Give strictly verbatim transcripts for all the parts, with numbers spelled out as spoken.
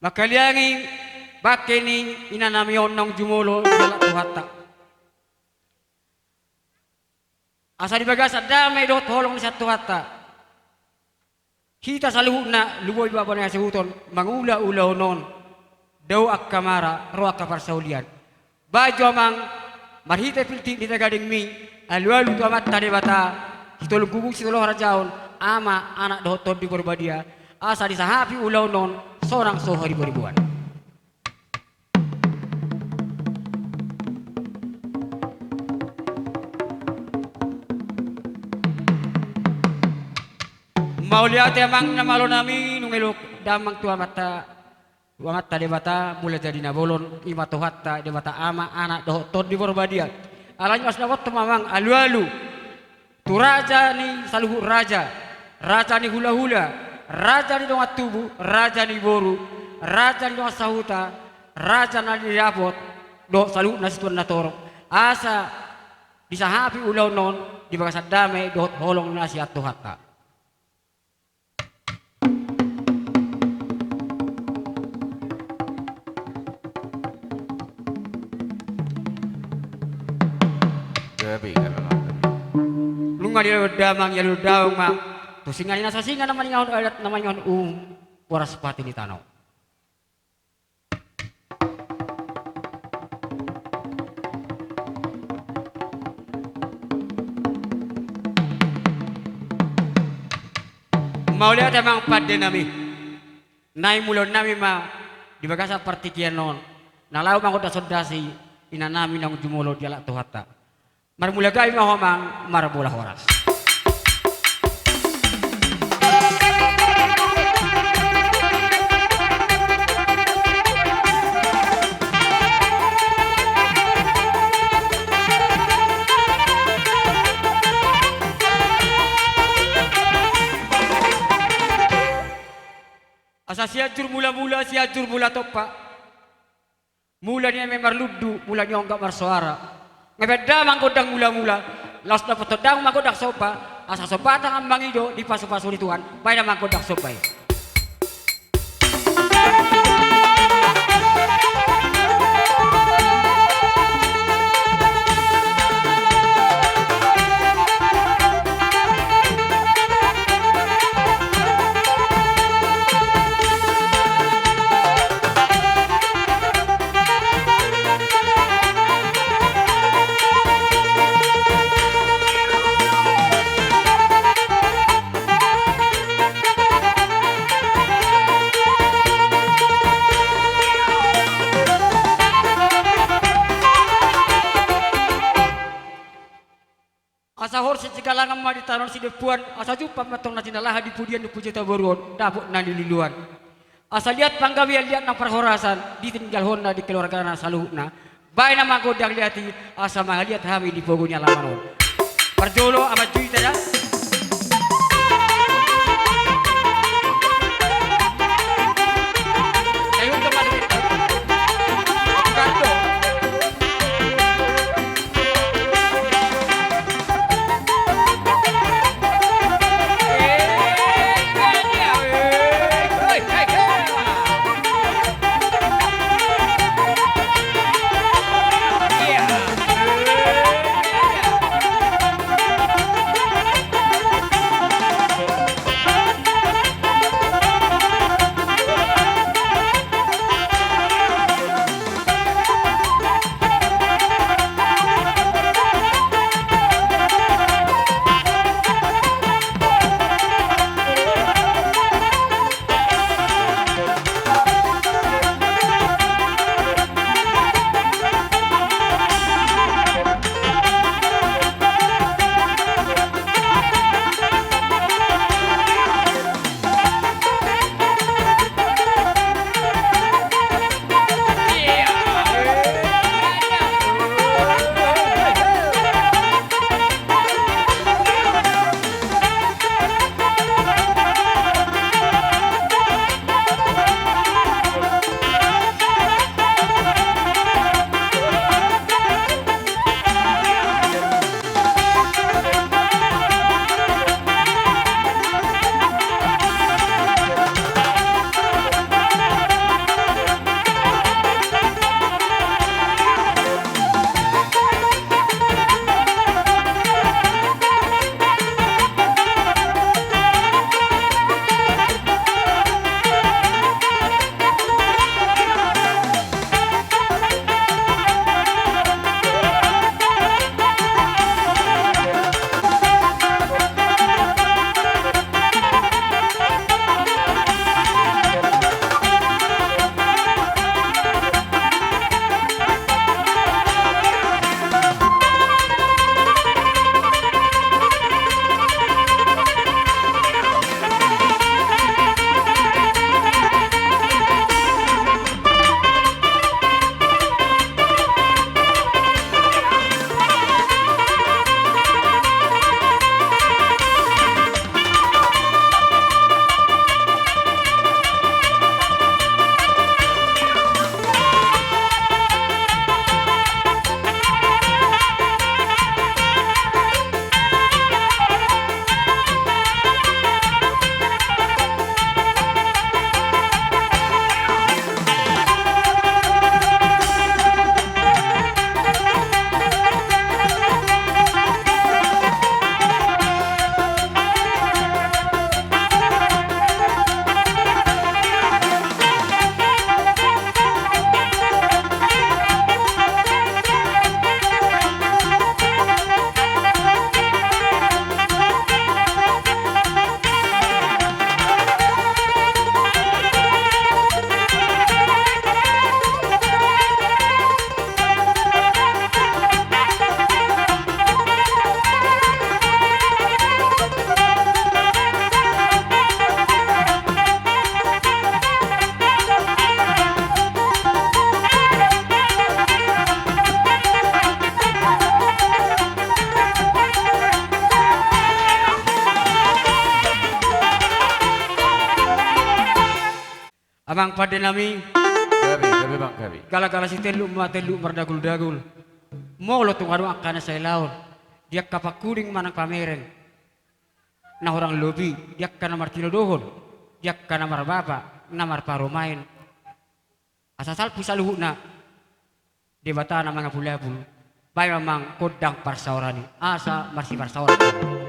Pangkaliangi bangke ni inanami on naung jumolo di halak Tuhanta. Asa di bagasan dame dohot holong ni sian Tuhanta, hita saluhutna lumobi bapa ni hasuhuton mangula ulaon on, dao angka mara, ro angka parsaulian. Bahen jo amang, marhite piltik ni tagadingmi, alualu tu Amanta Debata, sitolong guguk sitolong harajaon, Ama, Anak dohot Tondi Porbadia, asa disahapi ulaon on sonang so haribo-riboan. Mauliate amang na malonami, nunga elok damang tu Amanta, tu Amanta Debata, mula jadi na bolon, i ma Tuhanta, Debata Ama, Anak dohot Tondi Porbadia. Alani i ma na boto amang alualu tu raja ni saluhut raja, raja ni hulahula, raja ni dongan tubu, raja ni boru, raja ni dongan sahuta, raja na nidapot, dohot saluhut na situan na torop. Asa disahapi ulaon on di bagasan dame dohot holong na sian Tuhanta. Nunga dialualu damang, dialualu damang ma tu singa ni na sasinga, na maningahon adat, na maningahon uhum, horas pati ni tano. Mauliate amang pandenami. Naeng mulaonnami ma di bagasan partingkian on na laho mangondasondasi inanami naung jumolo di halak Tuhanta. Marmula gabe ma ho amang, marmula horas. Asa Sianjur Mulamula, Sianjur Mula Tompa. Mula ni eme marlundu, mula ni ongga marsoara. Ngebahen damang gondang mulamula, laos dapothon damang gondang somba, asa somba tangan mangido di pasupasu ni Tuhan, bahen damang gondang somba i. Asa horsik sigalangan ma di tano sidempuan, asa jumpang ma antong na jinalahan di pudian ni puji taboruon, dapot na niluluan. Asa liat panggabean, liat na parhorasan, ditinggalhonna di keluargana saluhutna. Bahen damang gondang liat i, asa mangaliat hami di pogu ni alaman on. Parjolo, Ama Juita da. Amang pande nami. Gabe, gabe, Bang, gabe. Gala-gala sitelluk ma telluk mardagul-dagul. Molo tung adong angka na sailaon, di angka pangkuling manang pamereng, na hurang lobi, di angka na martinodohon, di angka na marbapa, na marparumaen, asa salpu saluhutna, Debata na mangapul-apul, baen ma amang gondang parsaoran i, asa marsiparsaoran.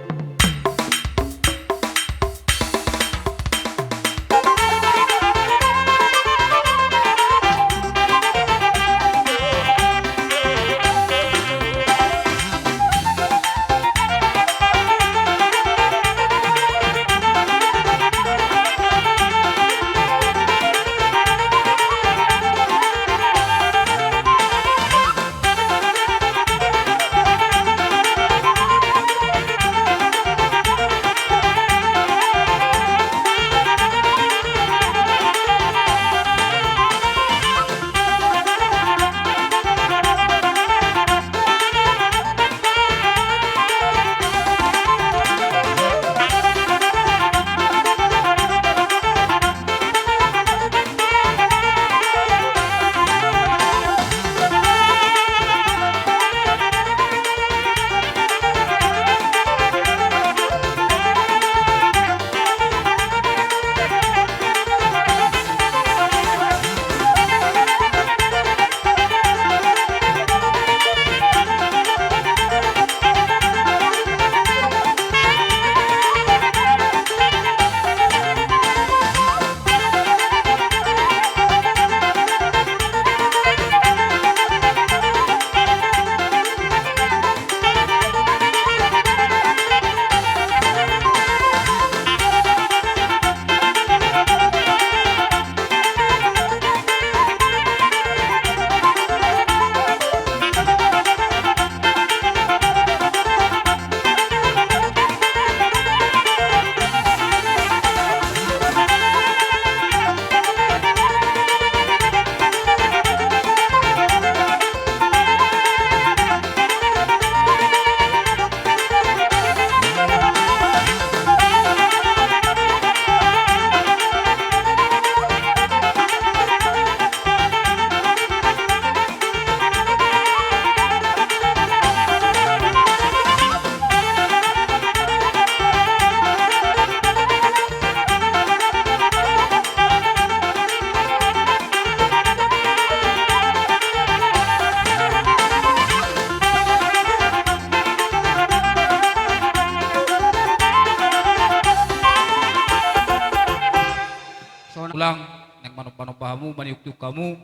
Tulang, naeng manomba-nomba hamu, maniuk-iuk hamu,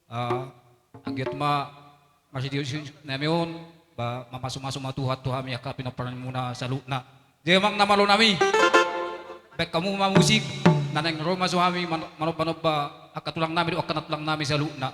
ah, anggiat ma marsidius-ius nami on, ba mamasumasu ma Tuhan tu hami angka pinomparan muna saluhutna. Jadi amang na malo nami, baen hamu ma musik, na naeng ro ma tu hami man-, manomba-nomba angka tulang nami dohot angka nantulang nami saluhutna.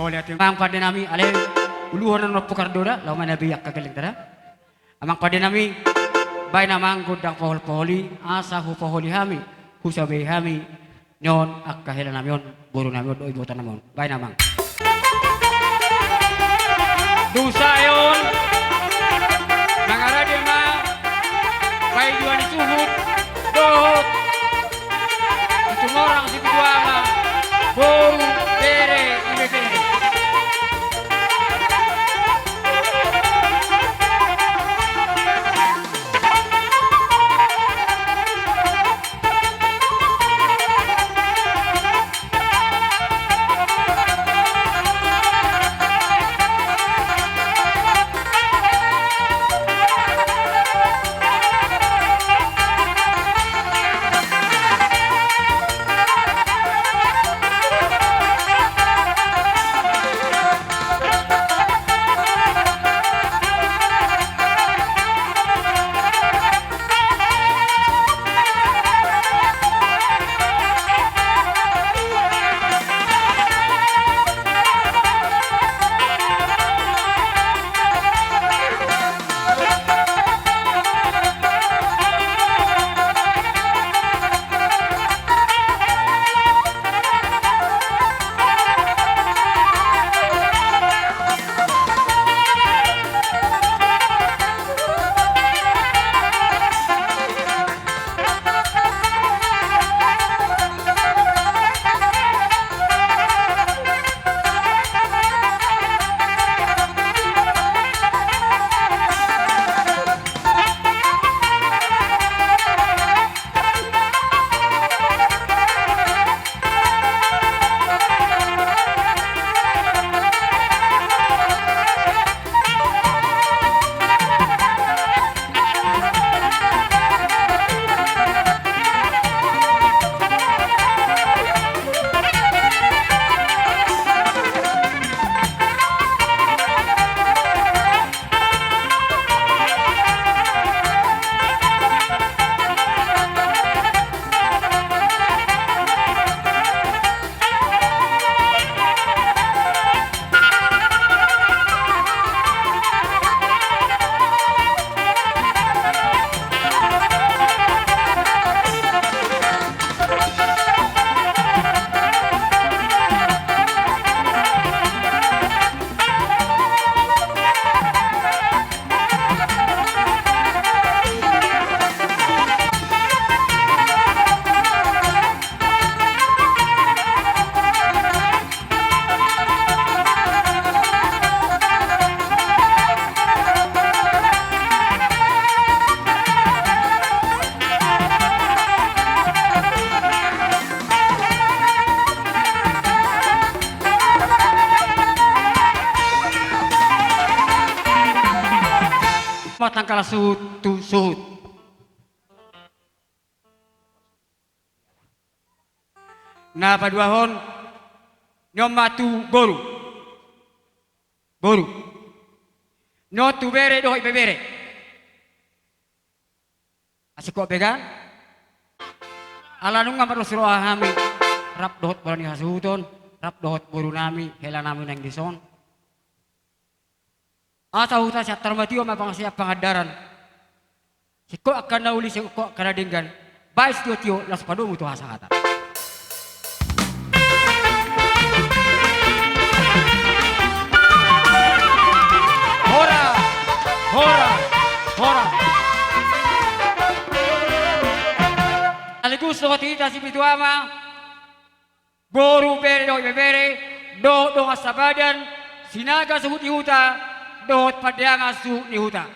Mauliate ma amang pande nami, ale uluhon na ompung Kardoda, laho ma na be angka gellengta da. Amang pande nami, baen amang gondang pohol-pohol i, asa hupoholi hami, husabai hami, nion angka hela nami on, boru nami on, dohot iboto nami on. Baen amang. Dung sae on, mangarade ma, baen dua ni suhut, dohot, situmorang sipitu ama, boru, bere, ibebere. Matangkal suhut tu suhut. Na paduahon, nion ma tu boru. Boru. Nion tu bere dohot ibebere. Asing kok began? Ala nunga mardos roha hami rap dohot bola ni hasuhuton, rap dohot boru nami, hela nami naeng dison. Asa huta sian tarmati on ma pangasian pangandaran. Singkop angka na uli, singkop angka na denggan. Baen sitiotio, laos padomu tu hasangatan. Hora, hora, hora. Sekaligus dohot hita sipitu ama, boru, bere dohot ibebere, dohot dongan sapadan, Sinaga suhut ni huta, dohot Pandeangan suhut ni huta.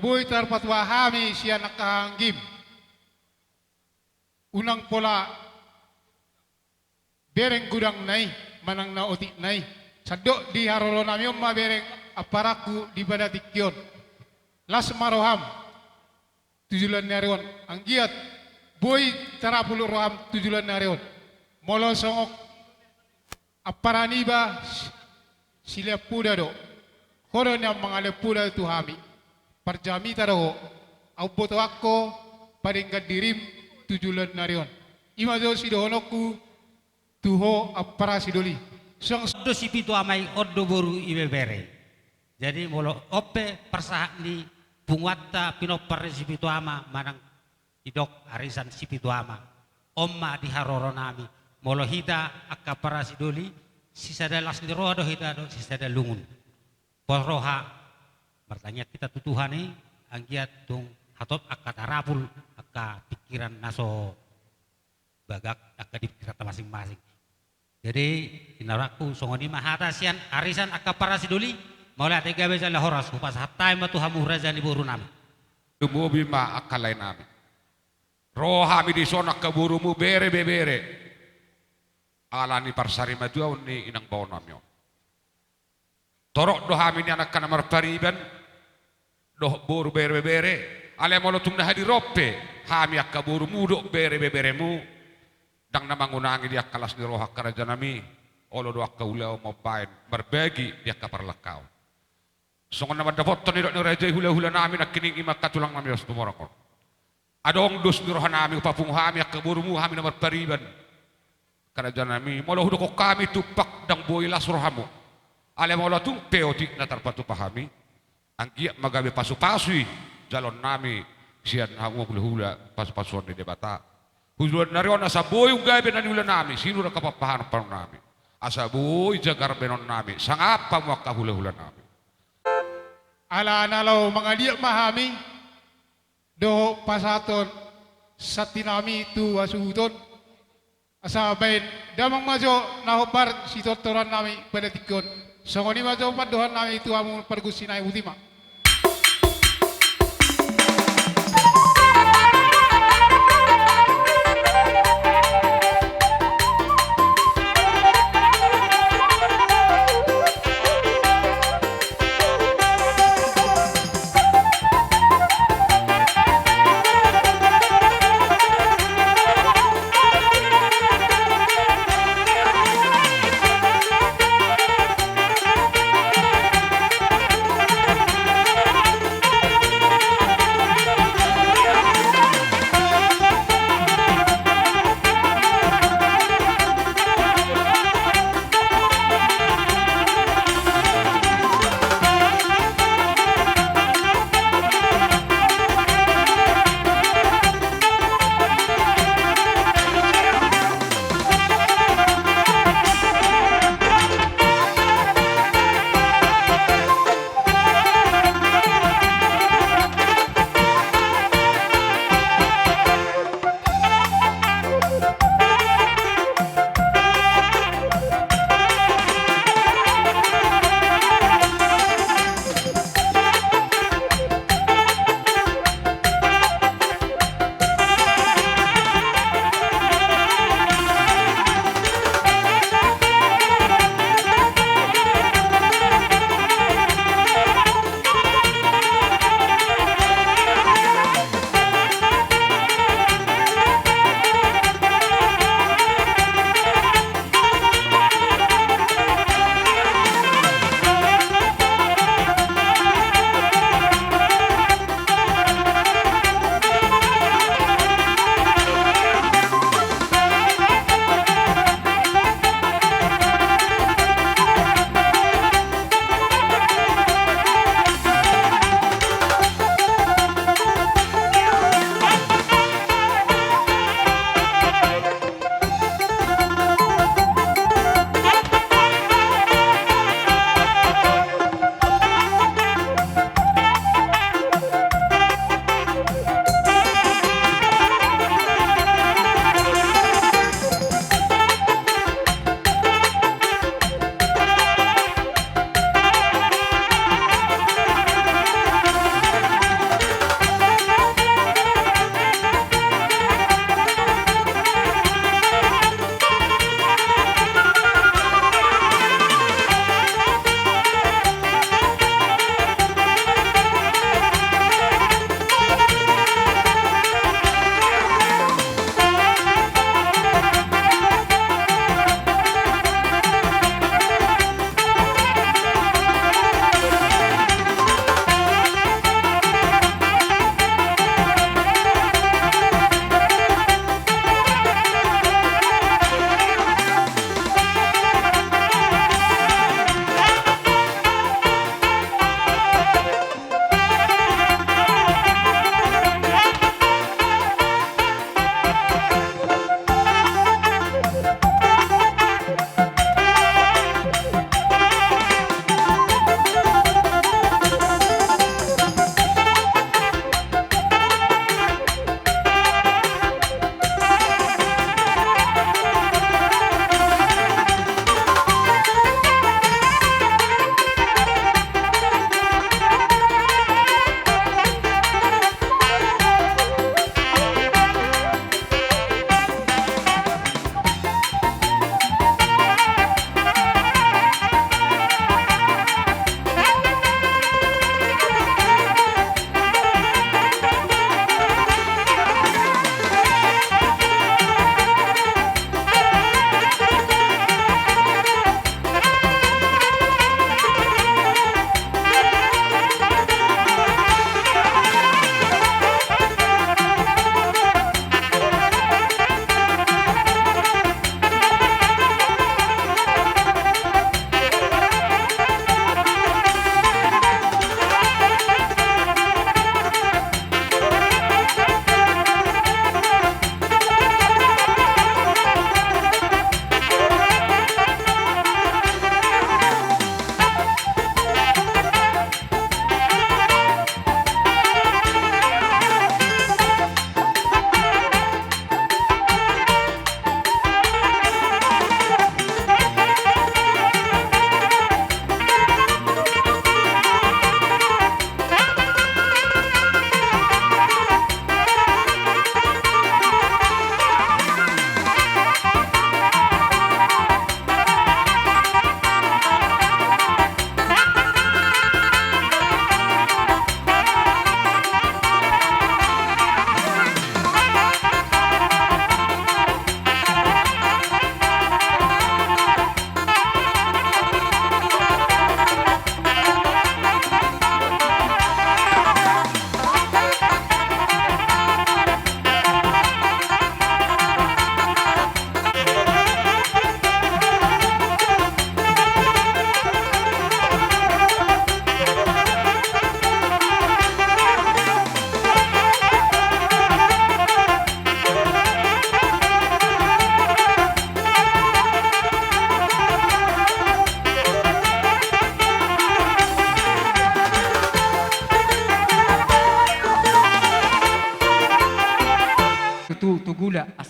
Boi tarpatua hami sian angka hahaanggim. Unang pola bereng godangna i manang na otikna i. Sandok di haroronami on ma bereng amparanku di pada tingki on. Las ma roham tu joloan ni ari on, anggiat boi tarapul roham tu joloan ni ari on. Molo songon ampara niba si-, silean poda do. Ho do nian mangalean poda tu hami. Parjamita do ho. Aut botoan ho padenggan dirim tu joloan ni ari on. I ma jo sidohononku tu ho ampara sidoli. Songon do sipitu ama i, on do boru ibebere. Jadi molo on pe parsahat ni punguanta pinompar ni sipitu ama manang didok arisan sipitu ama, on ma di haroronami. Molo hita angka ampara sidoli, sisada las ni roha do hita dohot sisada lungun. Pos roha, martangiang hita tu Tuhan i, anggiat tung hatop angka tarapul angka pingkiran na so bagak angka di pingkiranta masing-masing. Jadi, inanakku, songon i ma hata sian arisan angka ampara sidoli. Mauliate, gabe jala horas, hupasahat hami ma tu hamu raja ni borunami. Lumobi ma angka laenami. Ro hami dison angka borumu bere ibebere, ala ni parsarimatuaon ni inang baonami on. Torop do hami nian angka na marpariban dohot boru bere ibebere. Alai molo tung na hadir on pe hami angka borumu dohot bere ibeberemu, ndang na mangunangi di angka las ni roha angka rajanami. Olo do angka ulaon mambaen marbagi di angka parlangkaon. Songon na mandapothon nidok ni raja i hulahulanami nangkining, i ma angka tulangnami Situmorang on. Adong dos ni rohanami, hupapungu hami angka borumu, hami na marpariban. Angka rajanami, molo hudokhon hami tumpak, ndang boi las rohamu. Alai molo tung pe otik na tarpatupa hami, anggiat ma gabe pasupasui jaloonnami sian hamu hulahula, pasupasuon ni Debata. Hujoloan ni ari on asa boi gabe na niulanami, sinur angka pahanpanonnami. Asa boi jagar baenonnami, sangap hamu angka hulahulanami. Alana laho mangaliat ma hami dohot pasahathon santinami tu hasuhuton. Asa baen damang ma jo na hombar sitortorannami pada tingki on. Songon i ma jo pandohannami tu hamu pargonsi nai, botima.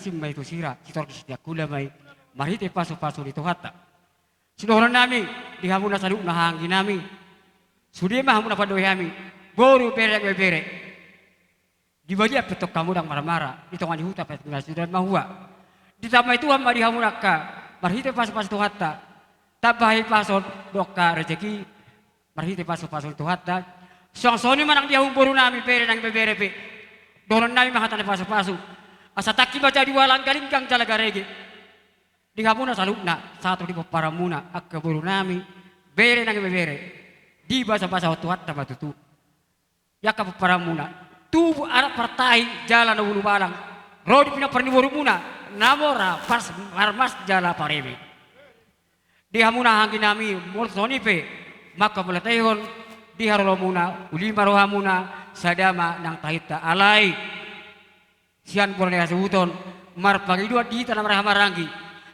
Sing ma i tu sira, sitorus sitiap hula ma i, marhite pasupasu ni Tuhanta. Sidohonon nami, di hamu na saluhutna haha anggi nami, sude ma hamu na pandok hami, boru bere nang ibebere. Di balian pe tong hamu ndang marmara, di tonga ni huta pe tong hamu ndang marhua. Ditambai Tuhan ma di hamu angka, marhite pasupasu ni Tuhanta. Tamba hahipason, dohot angka rejeki, marhite pasupasu ni Tuhanta. Suang songon i ma nang di hamu boru nami, bere nang ibebere pe. Dohonon nami ma hata na pasupasu. Asa tangki ma jadi ualang, galinggang jala garege. Di hamu na saluhutna, sahat tu di pomparanmuna, angka boru nami, bere nang ibebere. Dibasabasahon Tuhanta ma tutu. Di angka pomparanmuna, tubu anak partahi jala na ulubalang, ro di pinompar ni borumuna, na mora pars-, parmas jala pareme. Di hamu na haha anggi nami, molo songon i pe, manghamauliatehon di haroromuna, uli ma rohamuna, sada ma nang tahinta alai. Sian bona ni hasuhuton, marpangidoan di hita na marhahamaranggi.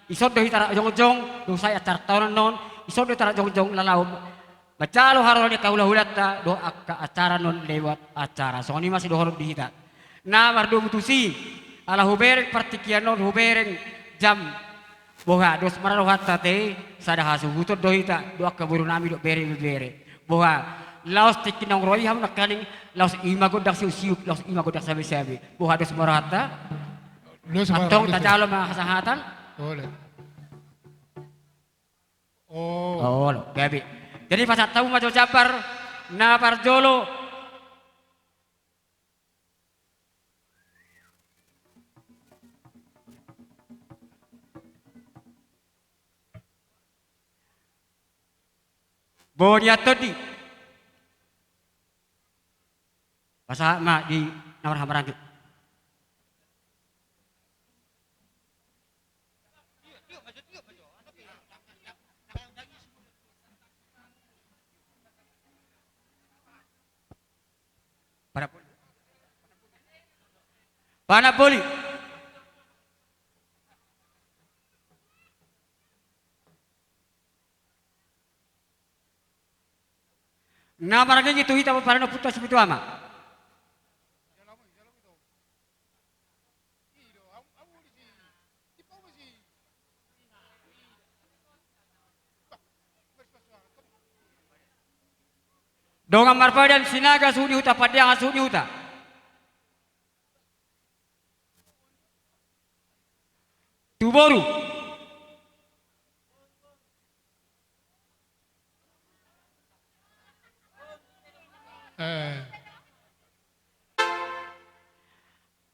Dison do hita rap jongjong, dung sae acara taonon on, dison do hita rap jongjong laho manjalo haroro ni angka hulahulanta, dohot angka acara on lewat acara. Songon i ma sidohonon di hita. Na mardomu tusi, ala hubereng partingkian on, hubereng jam. Boha, dos ma rohanta ate, sada hasuhuton do hita, dohot angka boru nami dohot bere ibebere. Boha, laos tingki naung ro i hamu nangkaning, laos i ma gondang siuksiuk, laos i ma gondang sabesabe. Boha, dos ma rohanta? Antong tajalo ma hasahatan. Olo. Olo, gabe. Jadi pasahat hamu ma jo jambar na parjolo. Bonian tondi. Pasahat ma di na marhahamaranggi. Panamboli. Na marnini tu hita pomparan ni ompunta Sipitu Ama. Dongan marpadan Sinaga, suhut ni huta Pandeangan, suhut ni huta. Tu boru. Eh.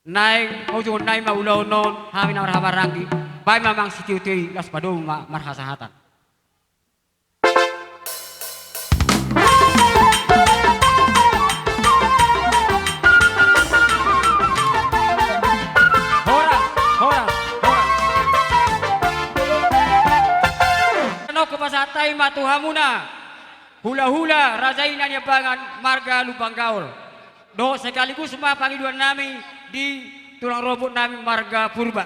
Naeng ujung nai ma ulaon on, hami na marhahamaranggi, baen ma amang sitiotio i, laos padomu ma marhasahatan. Horas, horas, horas. Nangkin pasahat hami ma tu hamuna hulahula Raja i na Niambangan marga Lumban Gaol. Dohot sekaligus ma pangidoan nami di tulang rombot nami marga Purba.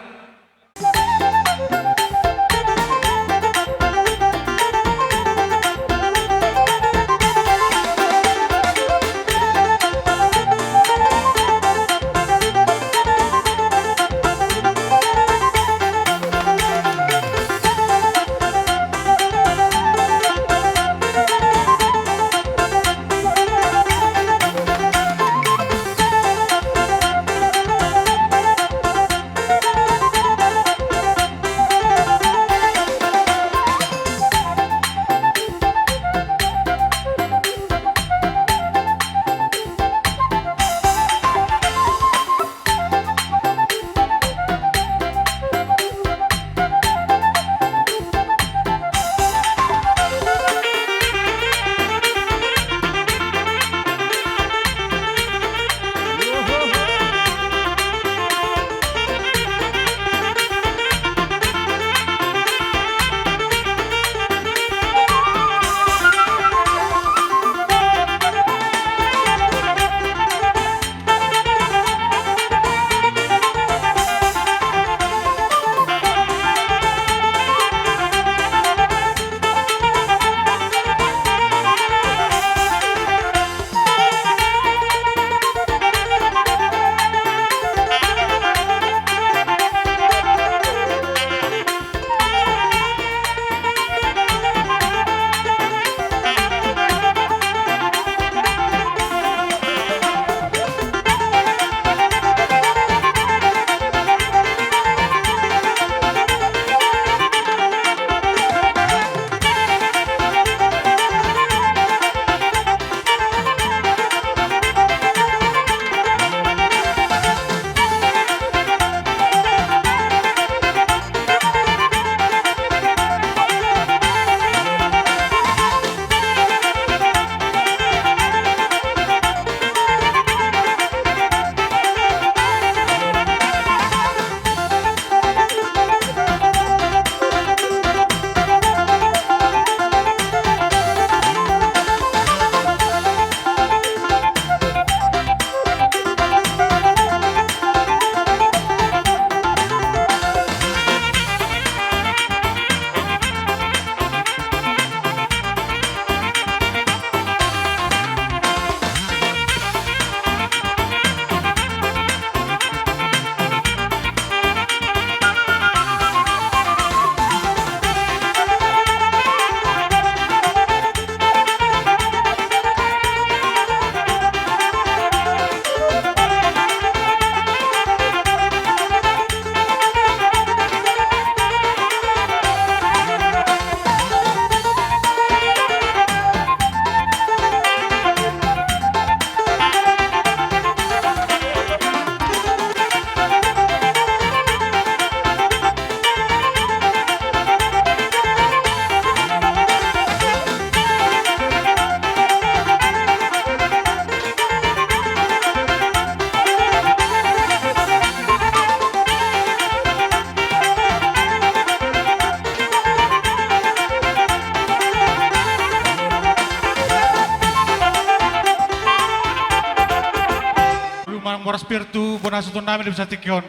Boras Pir tu bona hasuhuton nami di bagasan tingki on.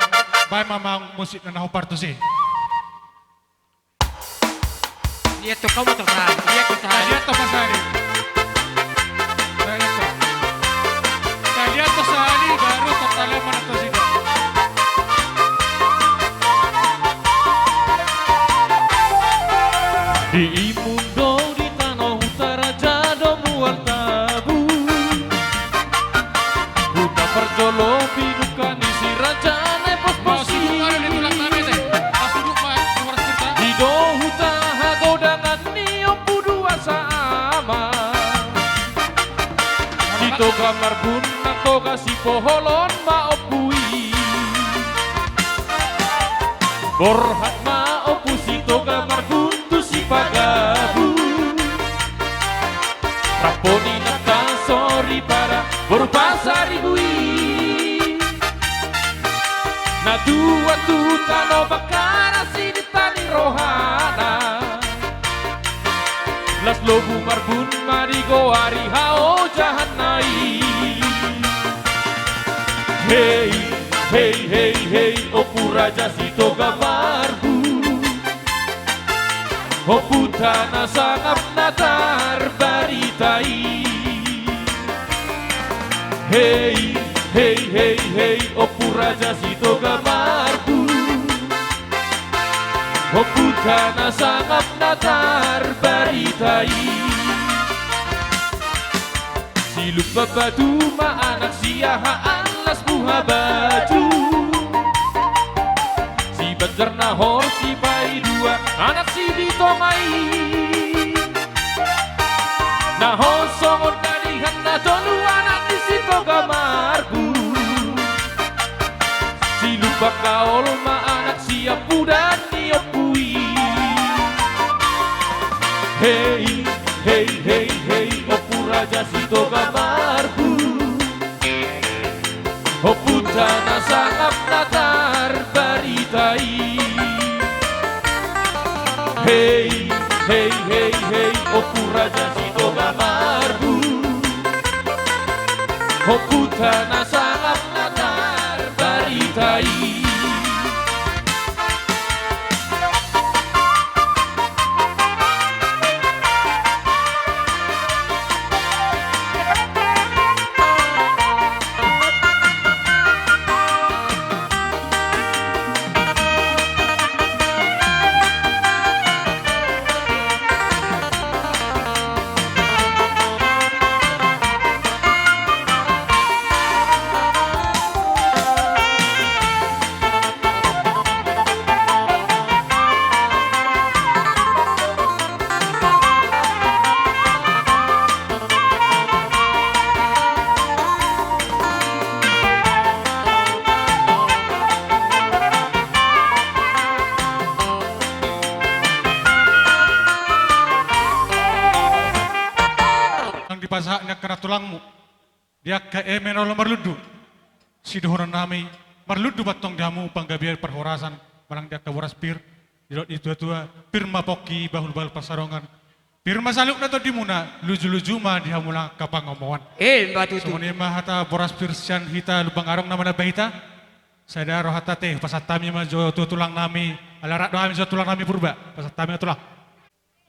Baen ma amang musik na hombar tusi. Lihat tu kamu tu sahali, lihat tu sahali. Lihat tu sahali. Lihat tu sahali, baru total mana tu sida. Di Imun do di Tano Huta raja do mual tabu. Huta parjolo pinungka ni si raja na pos. Masuk baru di tulang kami teh. Masuk duk, Pak. Nomor sepuluh. Di do huta hagodangan ni Ompu Duasa Ama. Sitoga Marbun nang Toga Sipoholon ma ompu i. Borhat ma ompu Sitoga Marbun tu Sipagabu. Rampo ni nanta soripada boru Pasaribu i. Na tua tu tano Bakkara sininta ni rohana. Las lobu Marbun ma digoari haojahanna i. Hei, hei, hei, hei, Ompu Raja Sitoga Marbun. Ompunta na sangap na tarbarita i. Hei, hei, hei, hei, Ompu Raja Sitoga Marbun. Ompunta na sangap na tarbarita i. Si Lumban Batu ma anak si Aha Anlas Buha Batu. Si Banjar Nahor Sipaidua anak si Bitonga i. Na hos songon dalihan na tolu anak ni Sitoga Marbun. Si Lumban Kaol ma anak si ampudan ni ompu i. Hei, hei, hei, hei, Ompu Raja Sitoga Marbun. Ompunta na sangap na tarbarita i. Hei, hei, hei, hei, Ompu Raja Sitoga Marbun. Ompunta na sangap na tarbarita i. Nang dipasahat ni angka na tulangmu. Di angka eme na olo marlundu. Sidohonon nami, marlundu ma antong di hamu panggabean parhorasan, manang di angka boras pir, didok ni tua-tua, pir ma pongki bahul-bahul pansalongan. Pir ma saluhutna tondimuna, luju-luju ma di hamu nang angka pangomoan. Emma tutu. Songon i ma hata boras pir sian hita Lumban Arung na manamba hita. Sada rohanta ate, pasahat hami ma jo tu tulang nami, ala rap do hami jo tulang nami Purba, pasahat hami ma tulang.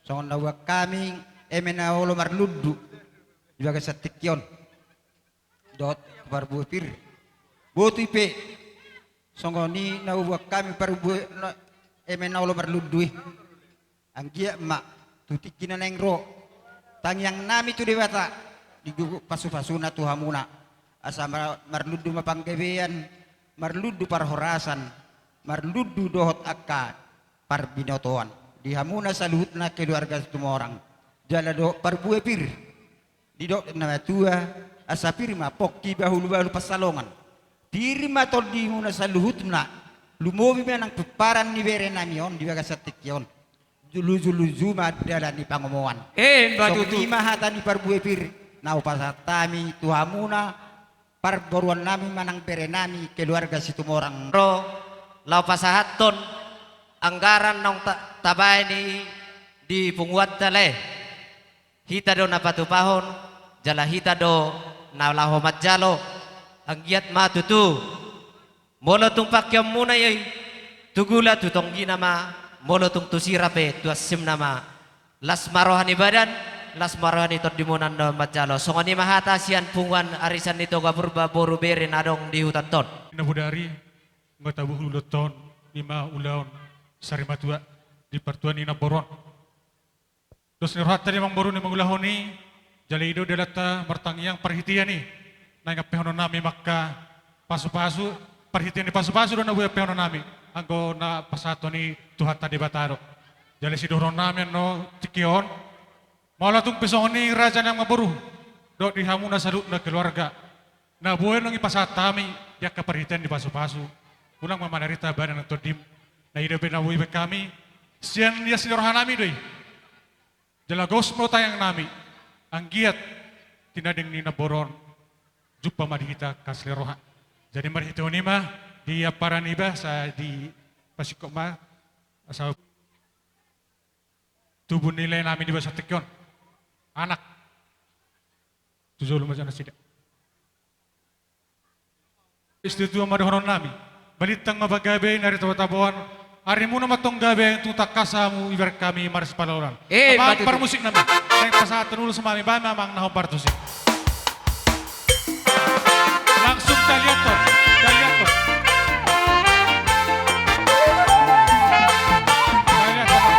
Songon na huboan hami eme na olo marlundu di bagasan tingki on. Dohot parbue pir. Botu i pe. Songon i na huboan hami parbue na, eme na olo marlundu i. Anggiat ma tu tingki na naeng ro tangiang nami tu Debata, digogo pasu-pasuna tu hamuna. Asa ma-, marlundu ma panggabean, marlundu parhorasan, marlundu dohot angka parbinotoan di hamuna saluhutna keluarga Situmorang. Jala dohot parbue pir. Didok na matua, asa pir ma pongki bahul-bahul pansalongan. Pir ma tondimuna saluhutna, lumobi ma nang pomparan ni bere nami on di bagasan tingki on. Luju-luju ma dalan ni pangomoan. Emma tutu. Songon i ma hata ni parbue pir, na hupasahat hami tu hamuna, parboruan nami manang bere nami keluarga Situmorang. Ro, laho pasahathon anggaran naung ta-, tabaen i di punguanta lae. Hita do na patupahon, jala hita do na laho manjalo. Anggiat ma tutu. Molo tung pangkeonmuna i, tu gula tu tonggina ma, molo tung tu sira pe tu ansimna ma. Las ma roha ni badan, las ma roha ni tondimuna annon manjalo. Songon i ma hata sian punguan arisan ni Toga Purba boru bere na adong di huta on. Na bodari, nga tabuhu dohot on, i ma ulaon sarimatua di partua ni namboru on. Dos ni rohanta di amangboru na mangulahon i, jala i do dalanta martangiang parhitean i. Naeng ampehononnami ma angka pasupasu, parhitean ni pasupasu do na boi ampehononnami. Anggo na pasahathon i Tuhanta Debata do. Jala sidohononnami annon tingki on. Molo tung pe songon i raja na amangboru. Dohot di hamuna saluhutna keluarga. Na boi annon dipasahat hami di angka parhitean ni pasupasu. Unang ma manarita badan nang tondim. Na i do pe na boi baen hami. Sian ias ni rohanami do i. Jala gos ma tangiangnami. Anggiat tinading ni namboru on. Jumpa ma di hita kas ni roha. Jadi marhitehon i ma di amparan iba asa dipasingkop ma. Asa tubu ni laenami di bagasan tingki on. Anak. Tu jolo ma jala nasida. Istitua ma dohononnami. Balintang ma panggabean ari tabo-taboan. Arimuna ma tong gabe tung tangkas hamu ibereng hami marsipalolan. Eh, amang, parmusiknami. Naeng pasahathon ulos ma hami baen ma amang na hombar tusi. Langsung taliathon, taliathon. Taliathon.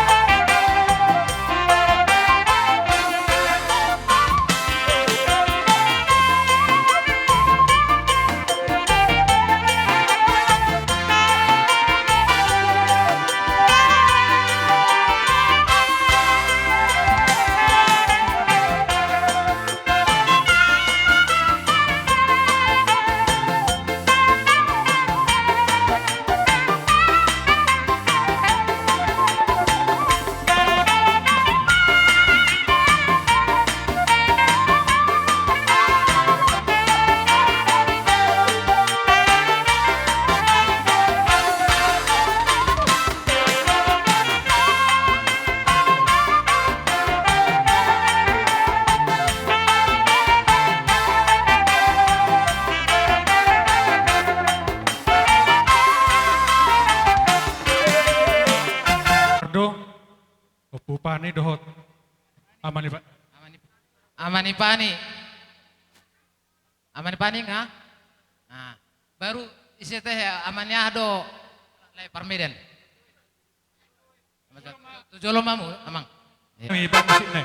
Pardo, Ompu Pani dohot Ama ni Pa-, Ama ni, Ama ni Pani. Ama ni Pani nga? Nah, baru ise tehe Ama ni aha do? Lai Parmedan. Tu jolo ma hamu, amang. Ni bang musik ne.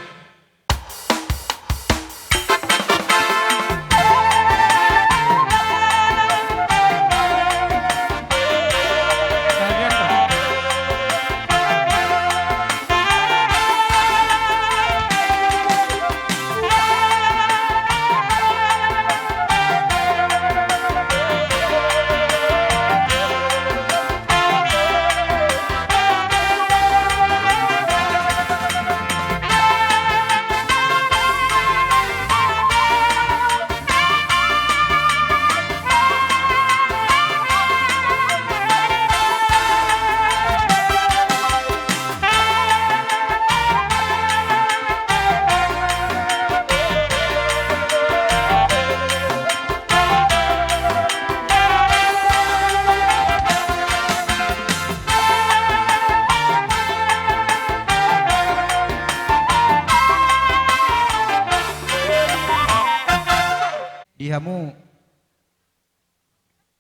Di hamu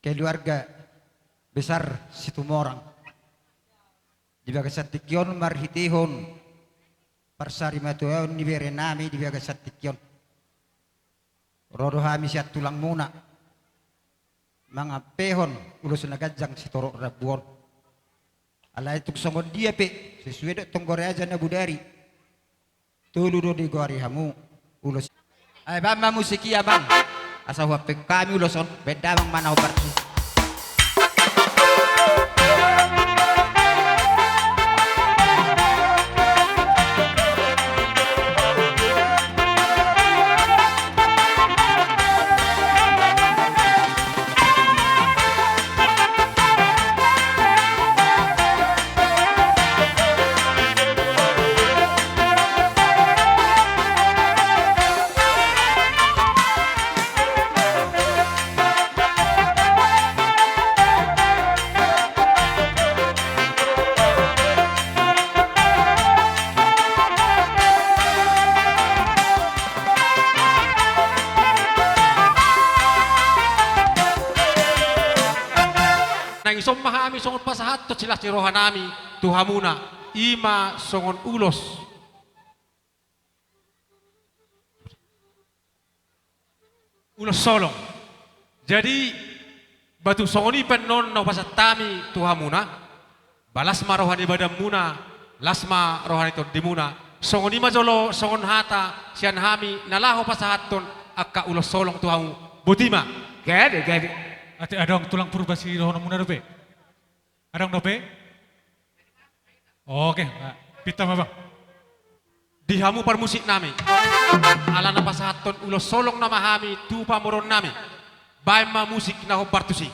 keluarga besar Situmorang. Di bagasan tingki on marhitehon parsarimatuaon ni berenami di bagasan tingki on. Ro do hami sian tulangmuna mangampehon ulos na ganjang sitorop rambu on. Alai tung songon dia pe sesuai dohot tonggor ni raja na bodari. Tolu do digoari hamu ulos. Ai baen ma musik i, amang. Asa huampehon hami ulos on, baen damang ma na hombar tusi. Nang ison ma hami songon pasahathon silas ni rohanami tu hamuna, i ma songon ulos. Ulos solong. Jadi, ba tung songon i pe annon na hupasahat hami tu hamuna, ba las ma roha ni badanmuna, las ma roha ni tondimuna, songon i ma jolo songon hata sian hami na laho pasahathon angka ulos solong tu hamu. Boti ma. Gabe, gabe. Ate adong tulang Purba sidohononmuna dope? Adong dope? Oke, pinta ma, Bang. Di hamu parmusiknami. Ala na pasahathon ulos solong nama hami tu pamoruonnami. Baen ma musik na hombar tusi.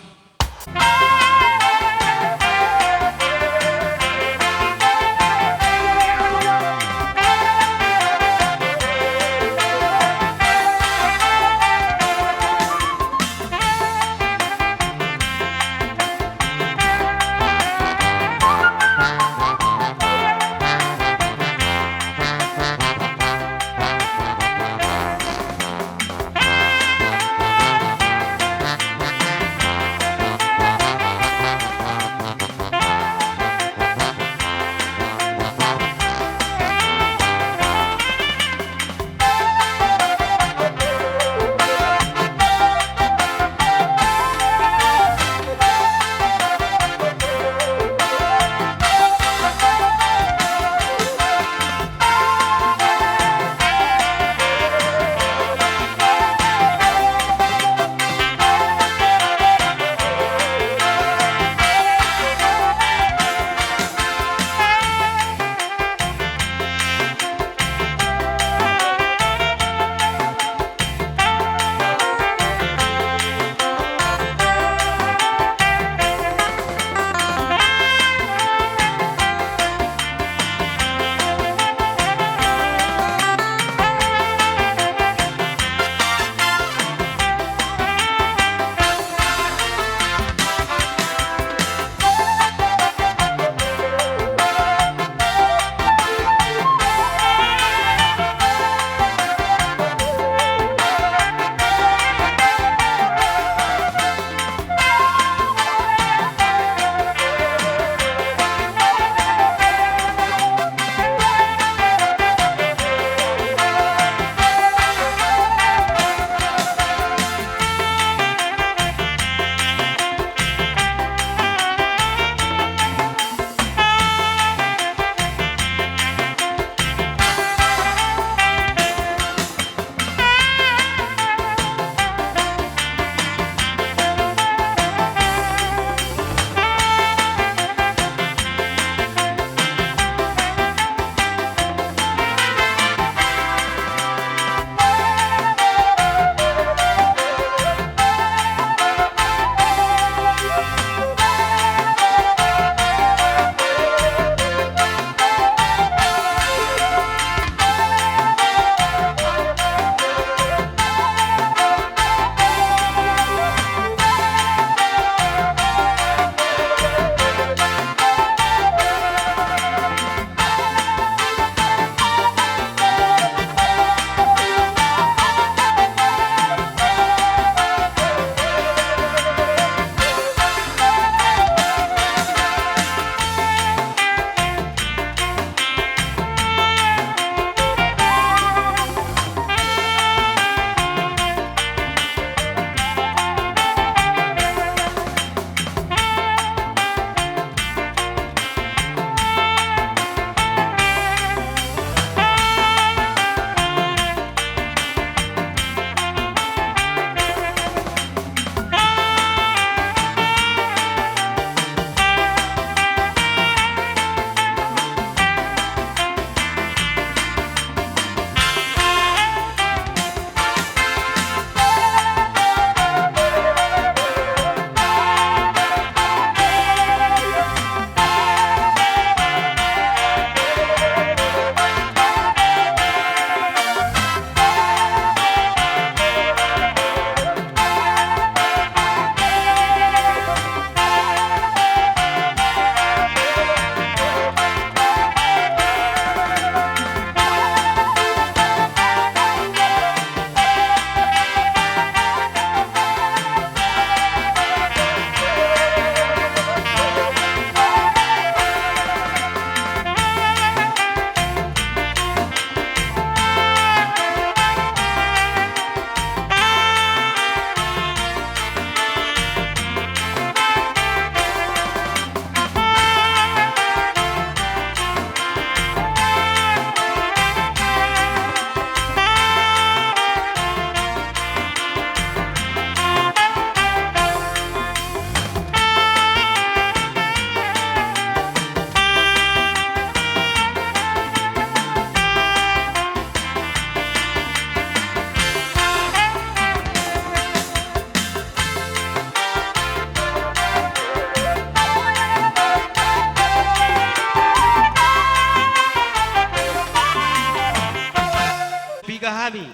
Tiga hami,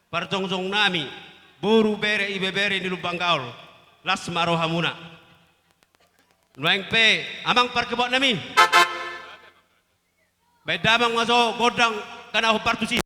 parjongjong nami, boru, bere, ibebere ni Lumban Gaol, las ma rohamuna. Nuaeng pe, amang parkebot nami. Baen damang ma jo gondang, hanaholhon partusi.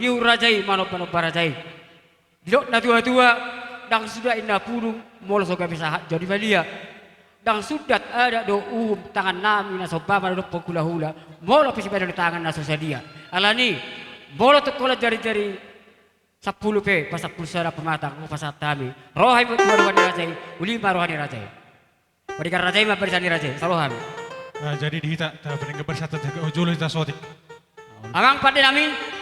Niuk raja i, manomba-nomba raja i. Didok na tua-tua, ndang sundat inna pudung, molo so gabe sahat jo di balian. Ndang sundat adat dohot uhum, tangan nami na somba ma na dohot hula-hula, molo pe sibahen tangan na so sadia. Alani, molo tung holan jari-jari sampulu pe, pasampulu sada pamatang, hupasahat hami. Ro hami tu roha ni raja i, uli ma roha ni raja i. Pardenggan raja i ma, pardenggan ni raja i, sahat ma hami. Ah, jadi di hita, ta pardenggan barisan, ta jolo hita saotik. Amang pande nami.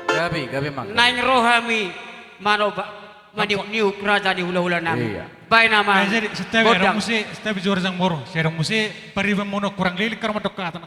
Gabe, gabe, amang. Naeng ro hami manomba, maniuk-niuk raja ni hula-hula nami. Iya. Baen amang. Eh, jadi, santabi, gondang. Adong muse, santabi jo raja ni boru. Sai adong muse, pariban muna kurang lilik, karo mandok hata.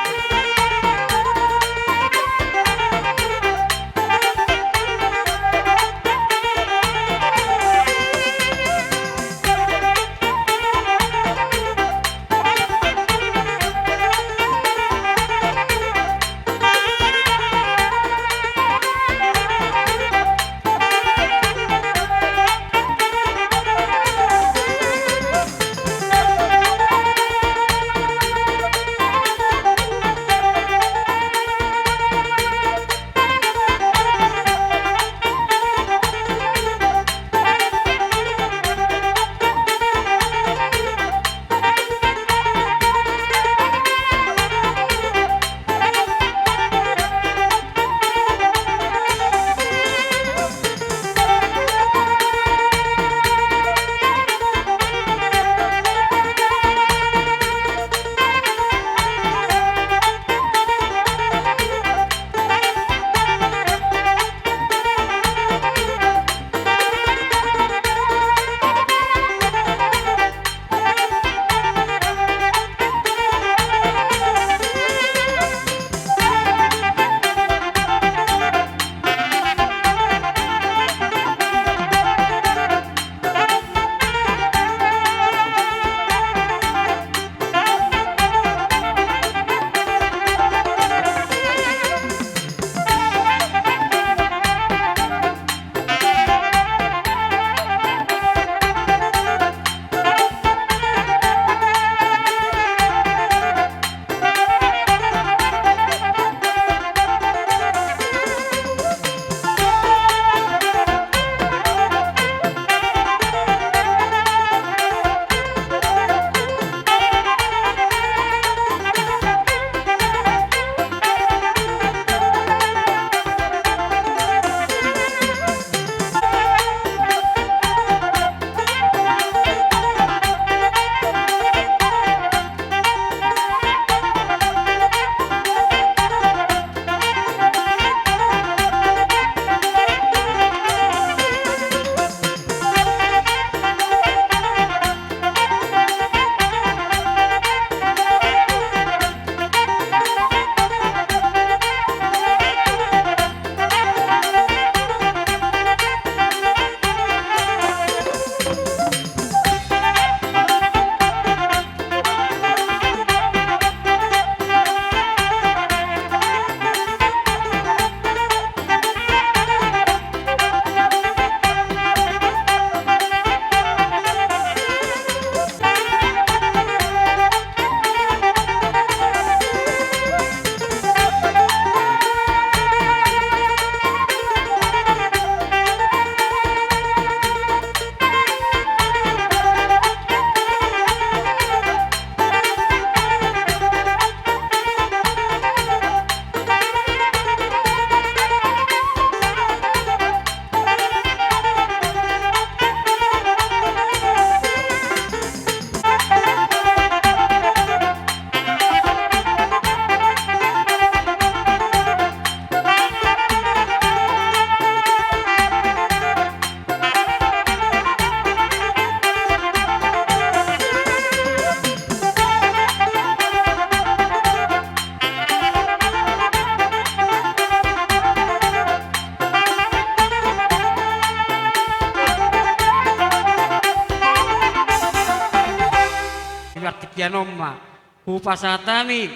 Partingkian on ma hupasahat hami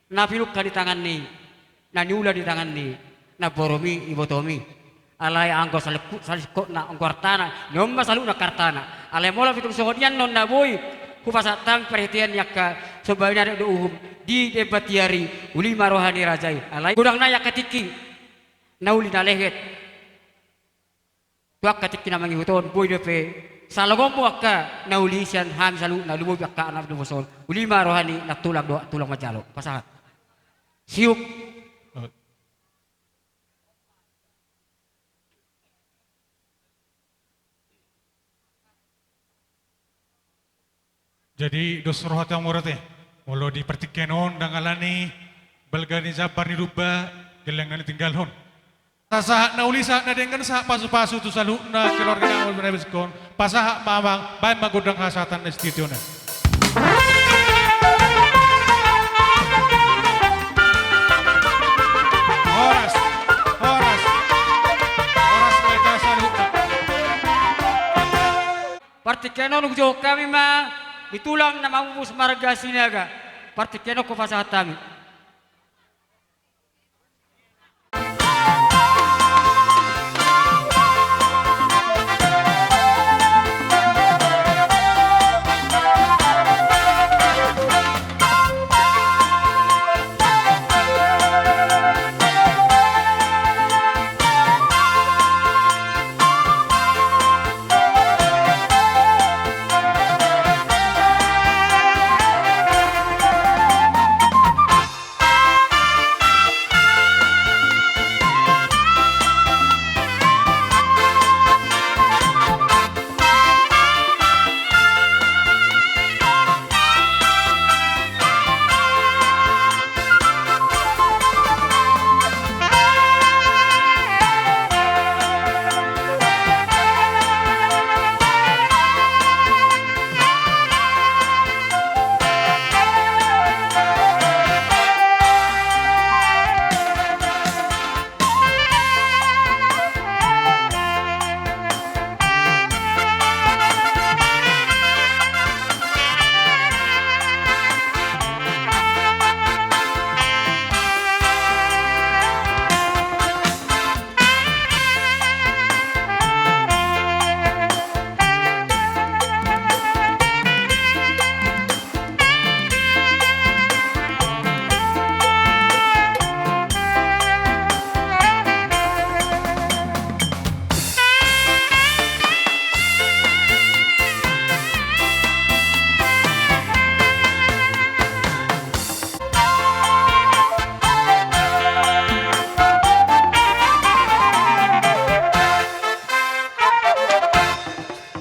na pinungka ni tangan ni, na niula ni tangan ni namborum i, ibotom i. Alai anggo salingku-, salingkotna anggo artana, on ma saluhutna angka artana. Alai molo pe tung songon i annon na boi hupasahat hami parhitean ni angka somba ni adat dohot uhum di demban tiar i, uli ma roha ni raja i. Alai godang nai angka tingki na uli na lehet. Tu angka tingki na mangihut on, boi dope salongonmu angka na uli sian hami saluhutna, lumobi angka anak ni boso on. Uli ma roha ni nantulang dohot tulang manjalo. Pasahat. Siuk. Jadi dos roha tu hamu ate. Molo di partingkian on ndang alani balga ni jambar ni domba, gellengan ni tinggalhon. Sahat na uli, sahat na denggan, sahat pasupasu tu saluhutna keluarga na mangoloi na beskon. Pasahat ma amang, baen ma gondang hasahatan na studiona. Horas, horas, horas ma hita saluhutna. Partingkian on hujou hami ma di tulang na mamupus marga Sinaga. Partingkian on hupasahat hami.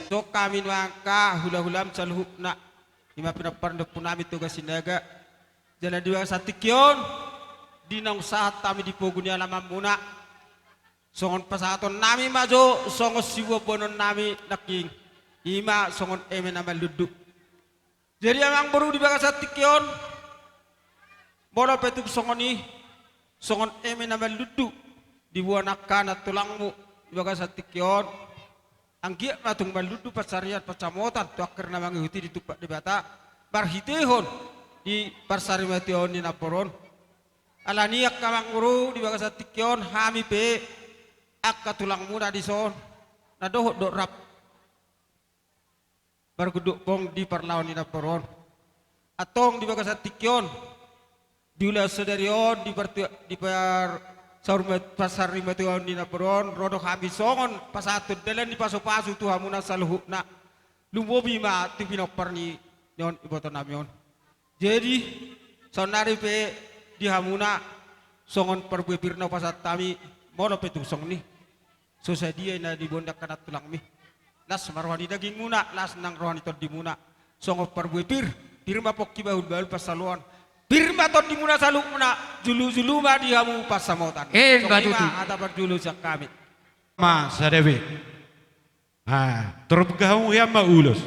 Songon hami nuaeng angka hulahulam saluhutna, i ma pinompar ni ompunami Toga Sinaga. Jala di bagasan tingki on, di naung sahat hami di pogu ni alamanmuna, songon pasahatonnami ma jo songon siboanboanonnami nangkin, i ma songon eme na manlundu. Jadi amangboru, di bagasan tingki on, molo pe tung songon i, songon eme na manlundu diboan angka nantulangmu di bagasan tingki on, anggiat ma tung manlundu pansarian pansamotan tu angka na mangihut i ditumpak Debata marhitehon di parsarimatuaon ni namboru on. Alani i angka amangboru, di bagasan tingki on hami pe angka tulangmuna dison na dohot do rap margunduk pong di parlahon ni namboru on. Antong di bagasan tingki on, di ulaon sadari on, di par-, di par-, saur-, pansarimatua ni namboru on, ro do hami songon pasahathon dalan ni pasupasu tu hamuna saluhutna. Lumobi ma tu pinompar ni on, ibotonnami on. Jadi, saonnari pe di hamuna songon parbue pir na hupasahat hami, molo pe tung songon i, so sadia i na diboan angka nantulangmi. Las ma roha ni dagingmuna, las nang roha ni tondimuna. Songon parbue pir, pir ma pongki bahulbahul pansamotan. Pir ma tondimuna saluhutna, jolojolo ma di hamu pansamotan. Emma tutu. Songon i ma hata parjolo sian hami. Ma sada be. Ha, torop hamu hian ma ulos.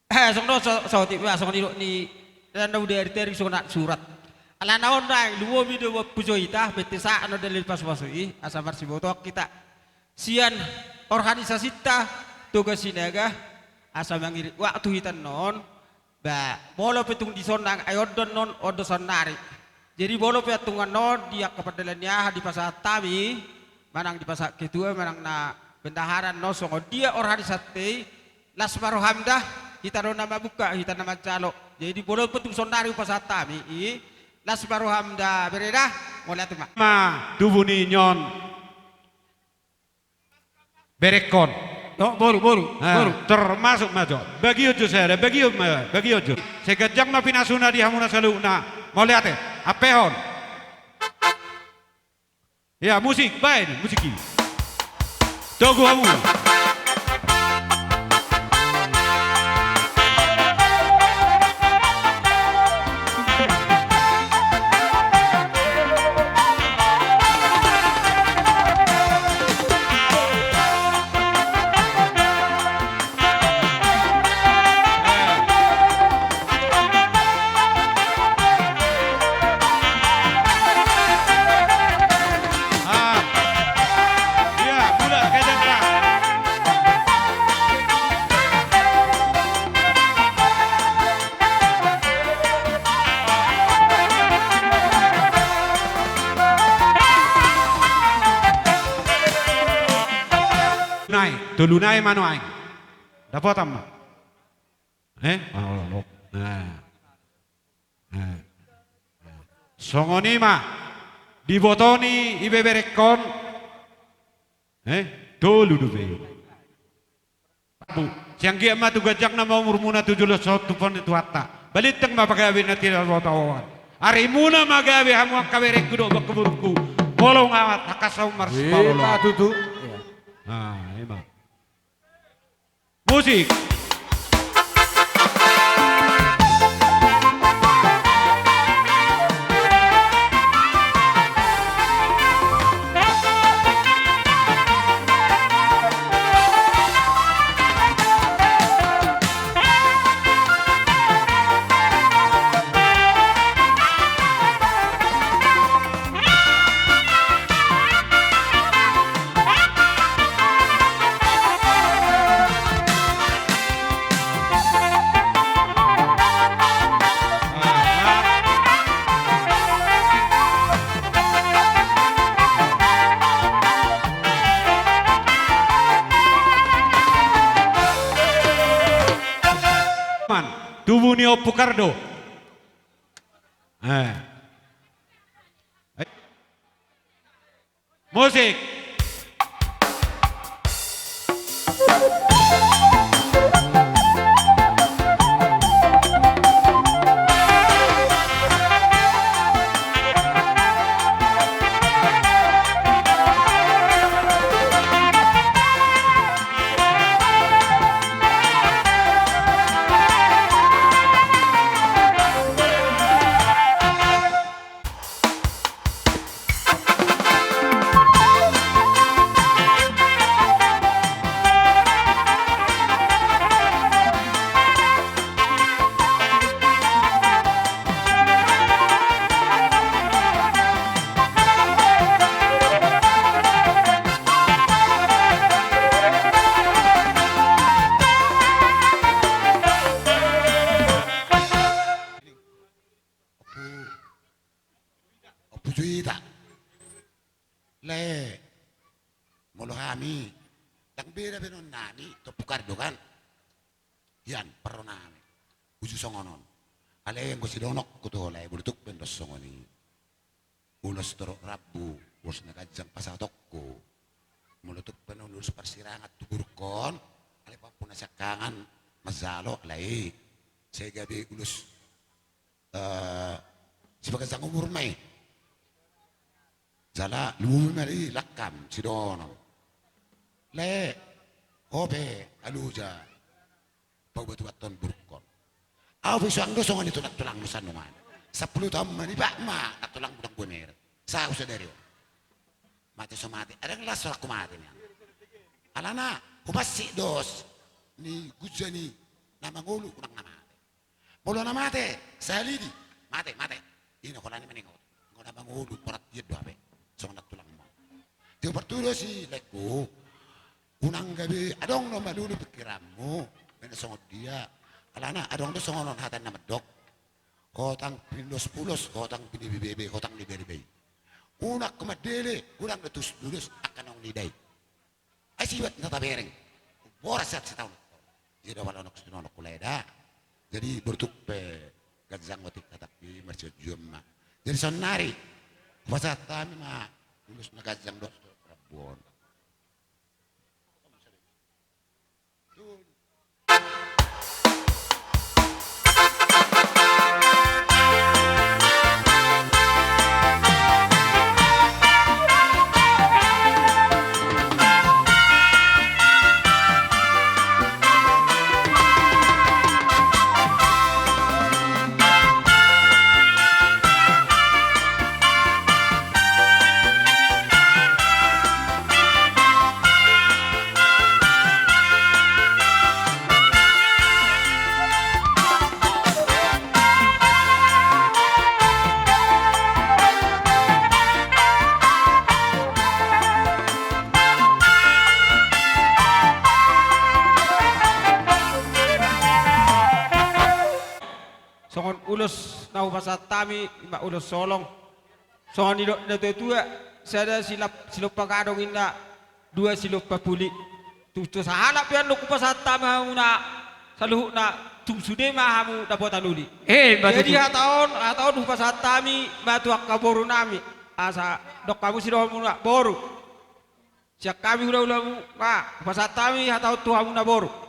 Eh, songon on, so, so, ti, wah, songon i do ni, dan na udah ari teri songon na surat. Alana on nang, lumobi do mampujo hita, bete sa ano dalil pasupasu i, asa marsiboto hita. Sian organisasinta, Toga Sinaga, Asa mangirit waktu hita annon, ba, molo pe tung dison nang, ai on do annon, on do saonnari. Jadi molo pe tung annon, di angka pardalan ni aha, dipasahat hami, manang dipasahat ketua, manang na bendahara annon, songon dia roha ni santei, las ma roham da, hita do na mamungka, hita na manjalo. Jadi molo pe tung saonnari hupasahat hami, i, las ma roham da, bere da, mauliate ma. Ma, tubu ni on. Berekkon. Oh, boru, boru, eh, boru. Termasuk ma jo. Bagion jo sada, bagion ma, bagion jo. Sai ganjang ma pinasuna di hamuna saluhutna. Mauliate. Ampehon. Ya, musik, baen, musik i. Togu hamu. Nai, tolu nai ma nuaeng. Dapotan ma. Eh? Ah, olo, olo. Nah. Nah. Songon i ma. Diboto ni ibeberekkon. Eh? Tolu dope. Sian gia ma tu ganjang nama umurmuna tu jolo sahat tu pon ni Tuhanta. Balintang ma pagabe na tinarbotaon. Arimuna ma gabe hamu angka berengku dohot bangku borungku. Molo nga ahat, angka saumur marsipaolo. Ima tutu. Nah, ima. Musik. Man, tubu ni Ompu Kardo. Eh. Musik. Ompu, Ompu Juita. Lae, molo hami, ndang beda be annon nami, tu Ompu Kardo kan. Hian, parro nami. Uju songon on. Alai anggo sidonokku tu ho lae, molo tung pe annon songon i. Ulos torop rambu, ulos na ganjang pasahatonku. Molo tung pe annon ulos parsirangan tu borungkon, alai pampu na siangkangan, manjalo, lae. Sai gabe ulos Eh, sipaganjang umur ma i. Jala lumobi ma di langkam, sidohonon. Lae, ho pe, aluja. Paubatubathon borungkon. Ahu pe suang do songon i tu nantulangmu sandongan. Sampulu taon ma niba ma, nantulangmu ndang boi meret. Sahu sadari on. Mate so mate, adong las so rangku mate nian. Alana, hupansik dos, ni gunja ni na mangolu unang na mate. Molo na mate, sahali di, mate, mate. Ina holan i maningot. Anggo na mangolu, holan tian do hape. Songon nantulangmu. Tio partudos i, laengku. Unang gabe, adong do malulu pikiranmu. Baen songon dia. Alana adong do songon on hata na mandok: Hotang pindos pulos, hotang pinibebebe, hotang ni bebebe. Unang ho mandele, unang do tusi pulos angka naung nida i. Ai sibat na tabereng. Boras siat sitaon. Jadi pala onok sitaon hulai da. Jadi bortuk pe ganjang otik katak i marsianjuan ma. Jadi saonnari pasahat hami ma ulos na ganjang dohot rambu on. Songon ulos na hupasahat hami, ima ulos holong. Songon nidok ni natuatua, sada silap-, silompa gadong inna, dua silompa puli. Tung tu sahalak pe annon hupasahat hami hamuna saluhutna, tung sude ma hamu dapotan uli. Eh, ima tutu. Jadi hata on, hata on hupasahat hami ma tu angka boru nami. Asa dok hamu sidohononmuna, boru. Sian hami hulahulamu ma, hupasahat hami hata on tu hamuna boru.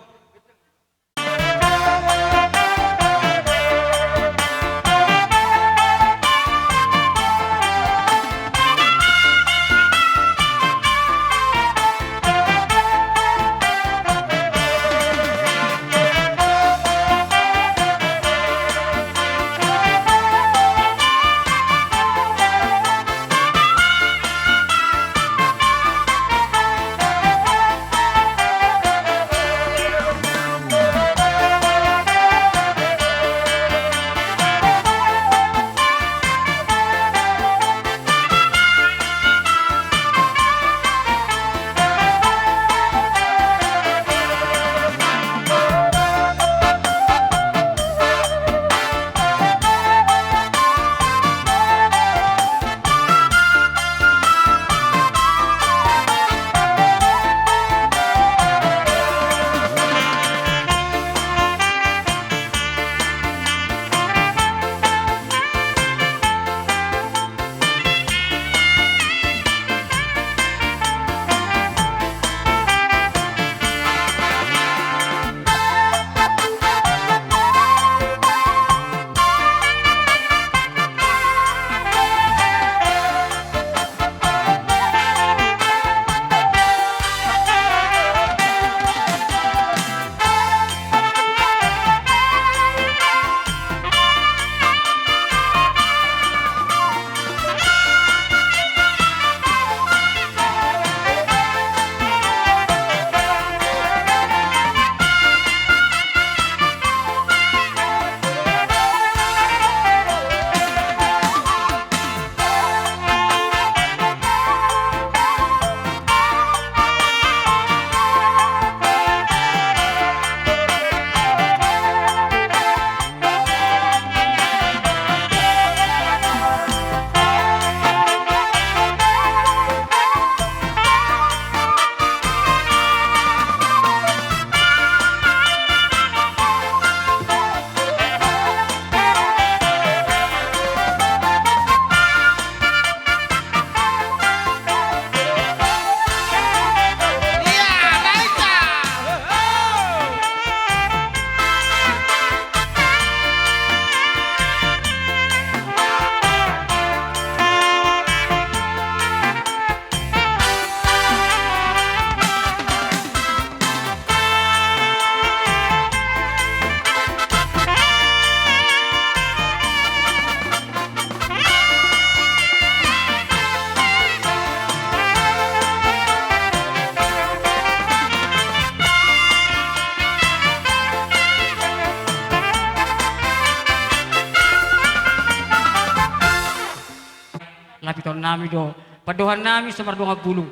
Lapitonnami do pandohannami so mardongan bulung.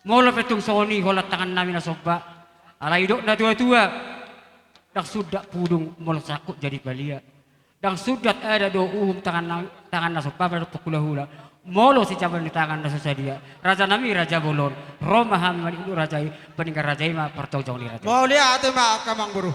Molo pe tung songon i holan tangannami na somba. Alai didok na tuatua, Ndang sundat pudung molo sangkut jadi palia. Ndang sundat adat dohot uhum tangan na, tangan na so papa dohot hulahula. Molo sijaban ni tangan na so sadia. Rajanami raja bolon. Ro ma hami mangido raja i, paninggal raja i ma partonjon ni raja i. Mauliate ma angka amangboru.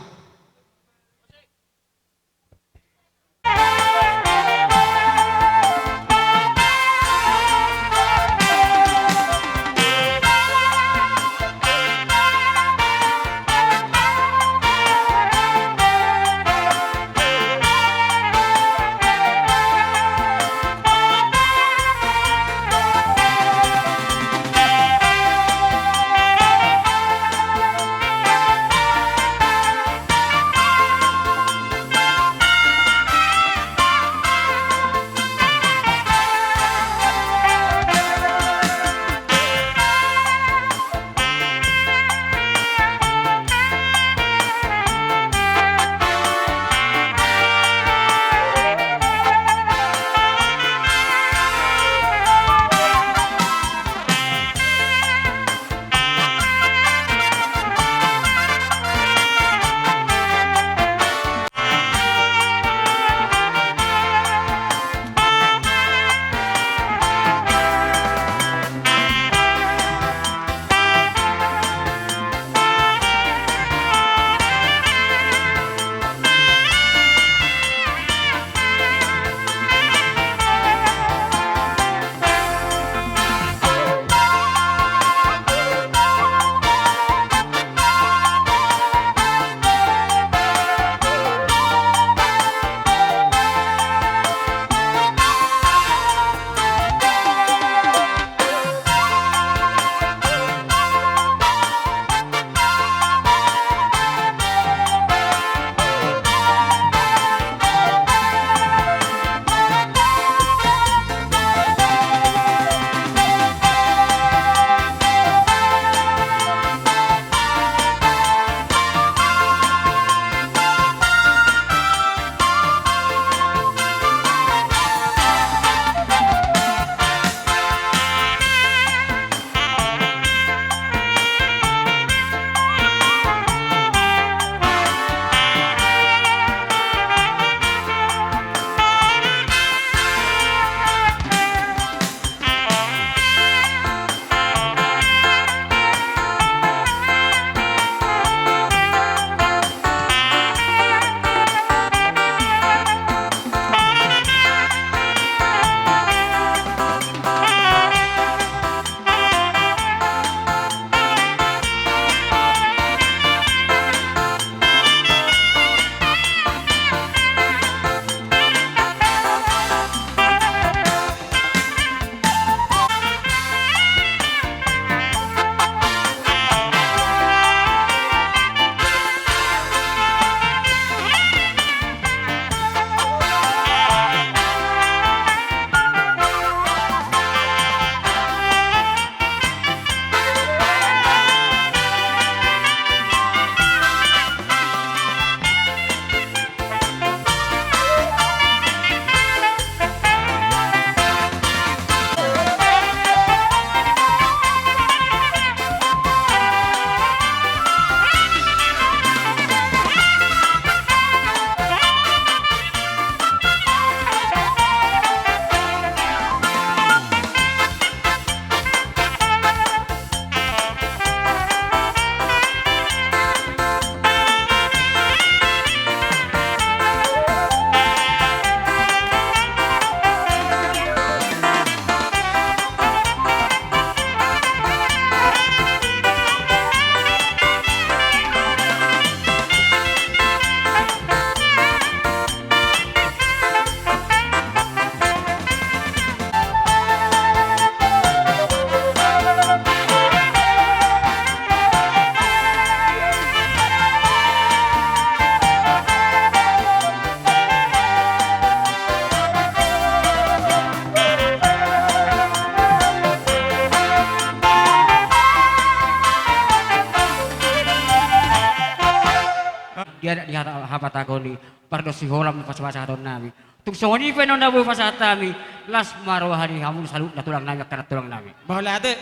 Dia di hata, hapatahon i, pardos ni holam pasahat-pasahaton nami. Tung songon i pe annon na boi pasahat hami, las ma roha ni hamu saluhutna tulang nami, angka tulang nami. Mauliate.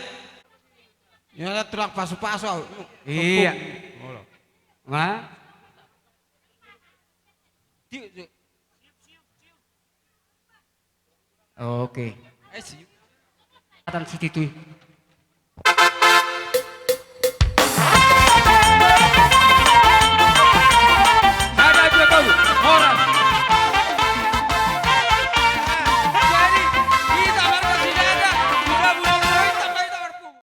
Ia tulang pasu-pasu au. Ia. Olo. Ma? Ciu, ciu. Oke. Eh, ciu. Atan si Titui.